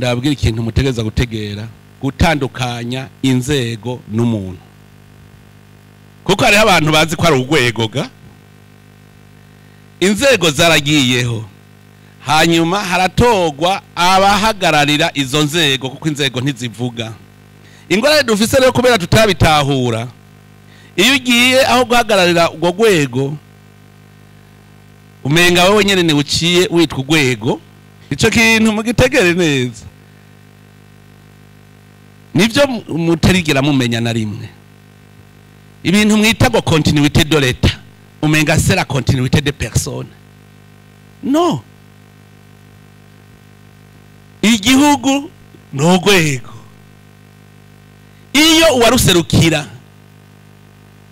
Ndababwira ikintu mutegereza gutegera, gutandukanya inzego n'umuntu, kuko hariho abantu bazi ko ari urwego ga. Inzego zaragiyeho, hanyuma haratorwa abahagararira izo nzego, kuko inzego ntizivuga. Ingorane dufise rero, kubera tutabitahura, iyo ugiye aho guhagararira urwo rwego, umenga wowe nyene ni uciye witwa urwego. Ico kintu mugitegere neza, nivyo mutarigera mumenya na rimwe. Ibintu mwita ngo continuité de l'État, umenga c'est la continuité de personne. No, igihugu ni urwego. Iyo uwaruserukira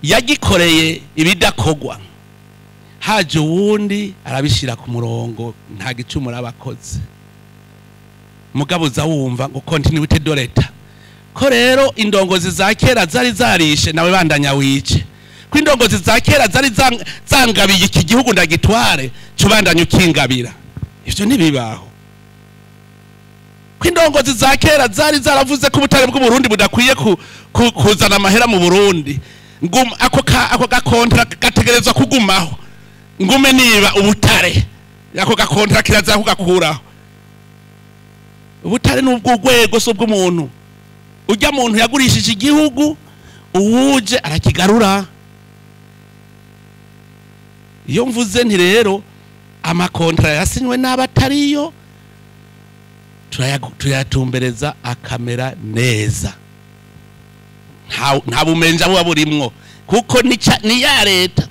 yagikoreye ibidakogwa, haje uwundi arabishira ku murongo, nta gicumuro abakoze. Mugabo uza wumva ngo continuité de l'État, ko rero indongozi za kera zari zarishe, nawe bandanya wice, ko indongozi za kera zari zangabiye iki gihugu, ndagitware, cubandanya ukingabira. Ivyo ntibibaho. Ko indongozi za kera zari zaravuze ko ubutare bw'Uburundi budakwiye kuzana amahera mu Burundi, ako ga contrat gategerezwa kugumaho, ngume niba ubutare, ako ga contrat kiraza kugakuraho. Ubutare n'ubw'urwego, si ubw'umuntu. Ujya muntu yagurishije igihugu, uwuje arakigarura. Iyo mvuze nti rero ama contrats yasinywe n'abatariyo, turayatumbereza akamera neza, nta bumenja buba burimwo, kuko ni ya leta.